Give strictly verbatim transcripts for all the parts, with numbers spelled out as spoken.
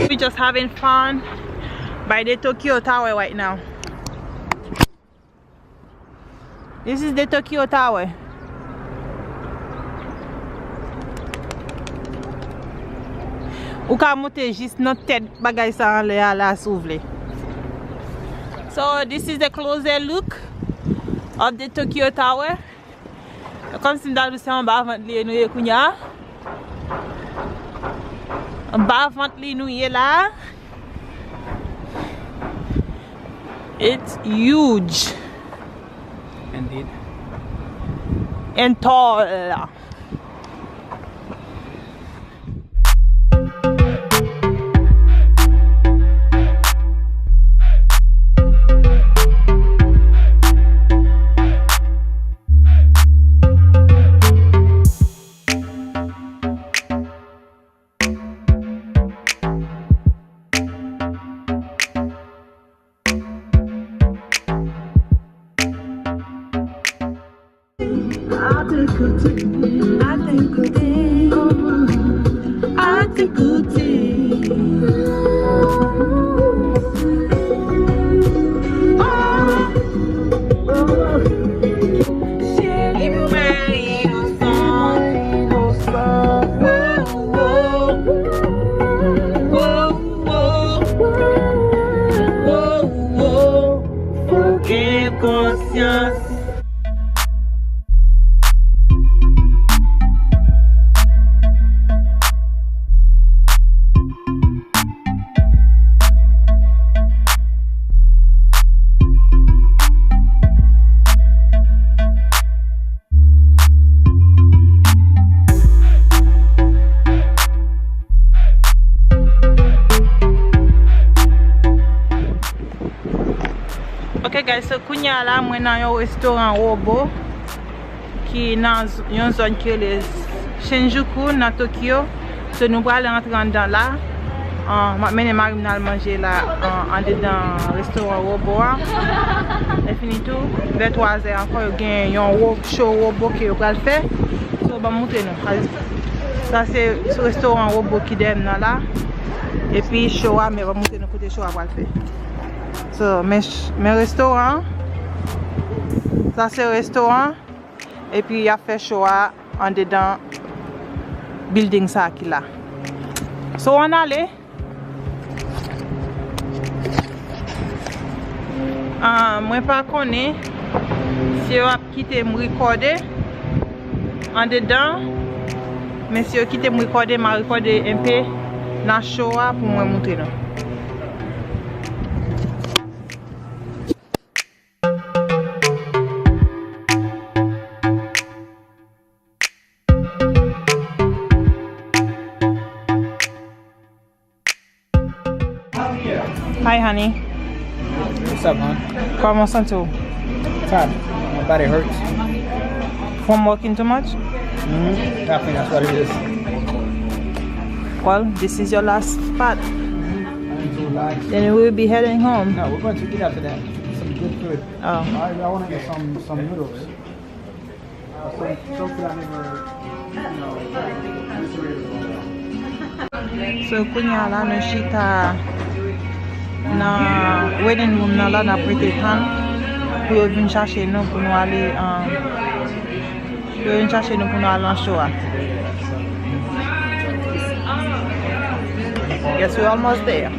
We just having fun by the Tokyo Tower right now. This is the Tokyo Tower. Ou ka monte jis nan tèt bagay sa anlè a la si w vle. So, this is the closer look of the Tokyo Tower. Kòmsi m ta di w se anba vant li nou ye kounye a. Anba vant li nou ye la. It's huge. Indeed. And tall. Fò w gen konsyans. Ok guys, so kounye a la mwen nan yon restoran wobo ki nan z- yon zòn ki rele Shinjuku nan Tokyo. So nou prale antre anndan la. Ah, m ap mennen mari m nan al manje la, ah, andedan restoran wobo a. Lè fini tou, vè twa zè ankò yo gen yon wo- show wobo ke yo pral fè. So ban m montre nou. Sa se restoran wobo ki dèyè m nan la. Epi show a, men ban m montre nou kote show a pral fè. So, men, men restoran an. Sa se restoran. Epi y ap fè show a andedan building sa ki la. So, ann ale. Ah, mwen pa konnen si yo ap kite m rekòde andedan. Men si yo kite m rekòde, m a rekòde enpe nan show a pou mwen montre nou. Hi, honey. What's up, hon? Kòman w santi w? Tired. My body hurts. From working too much? Mm-hmm. I think that's what it is. Well, this is your last spot. Then we'll be heading home. No, we're going to eat after that. Some good food. Oh. I, I want to get some, some noodles. Some, some food I never, you know, eaten before. So, kounye a la, nou chita nan waiting room nan la, n ap rete tann pou yo vin chache nou, pou nou ale, um, pou yo vin chache nou, pou nou al nan show a. Guess we almost there.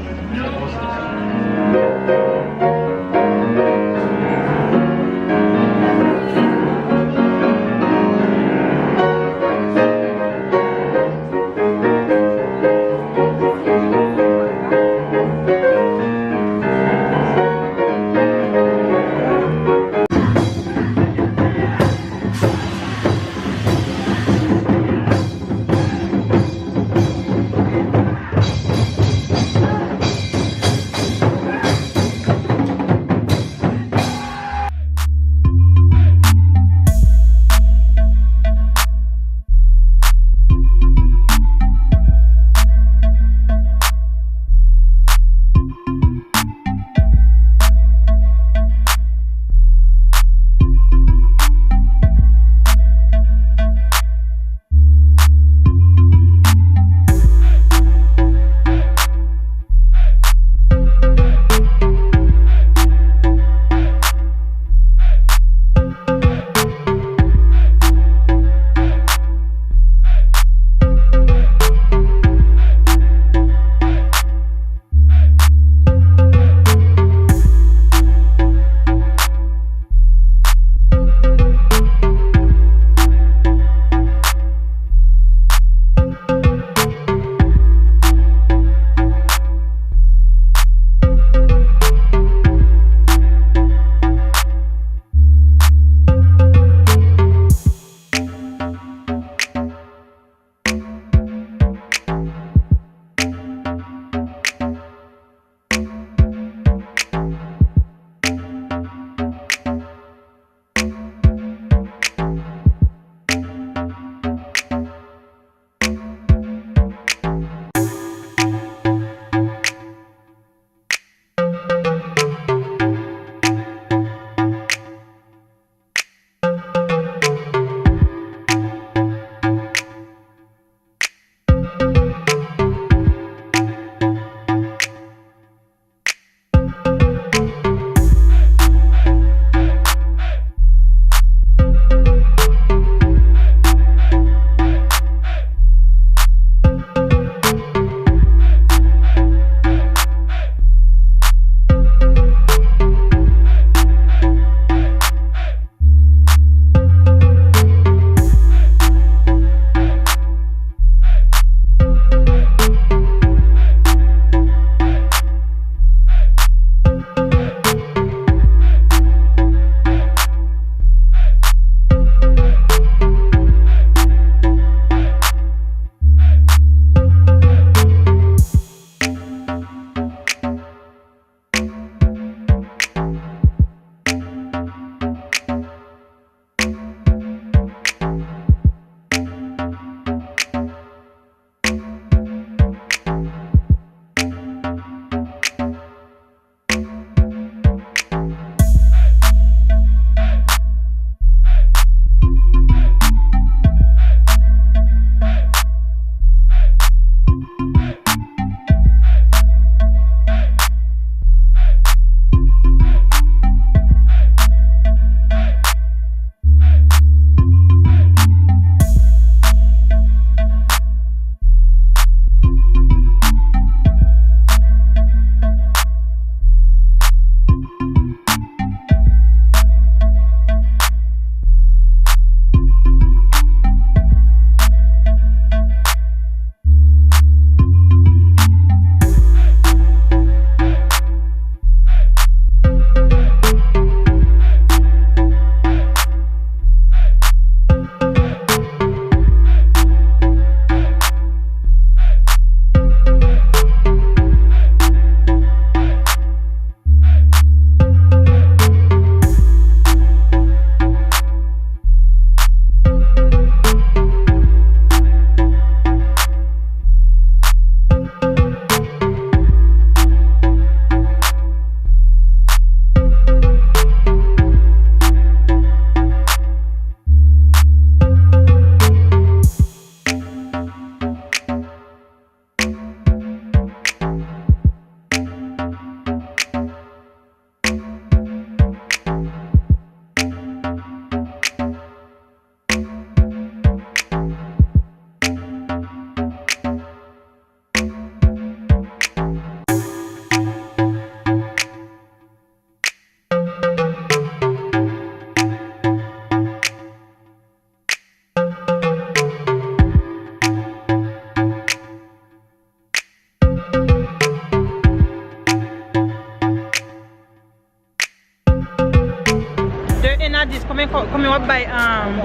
Konbyen w ap bay um,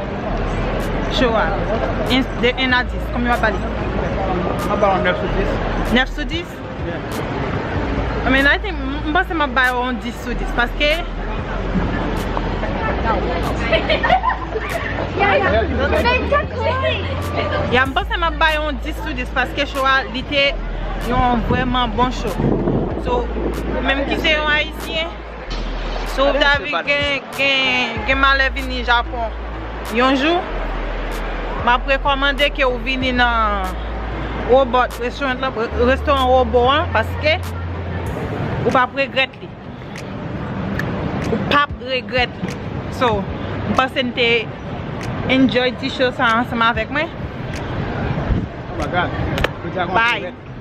show a? De un a dis, konbyen w ap ba li? Mwen ba yon nèf sou dis. Nèf sou dis? I mean, I think, m panse m ap bay yon dis sou dis paske Ya, m panse m ap bay yon dis sou dis paske show a li te yon vrèman bon show. So, ou menm ki se yon ayisyen, si w ta vin gen, gen, gen malè vini Japon yon jou, m ap rekòmande ke w vini nan Robot Restaurant la, restoran Robo an, paske ou p ap regrèt li. Ou p ap regrèt li. So, m panse n te enjoy ti show sa ansanm avèk mwen. Oh my God. Jodi a gon Bye. Ti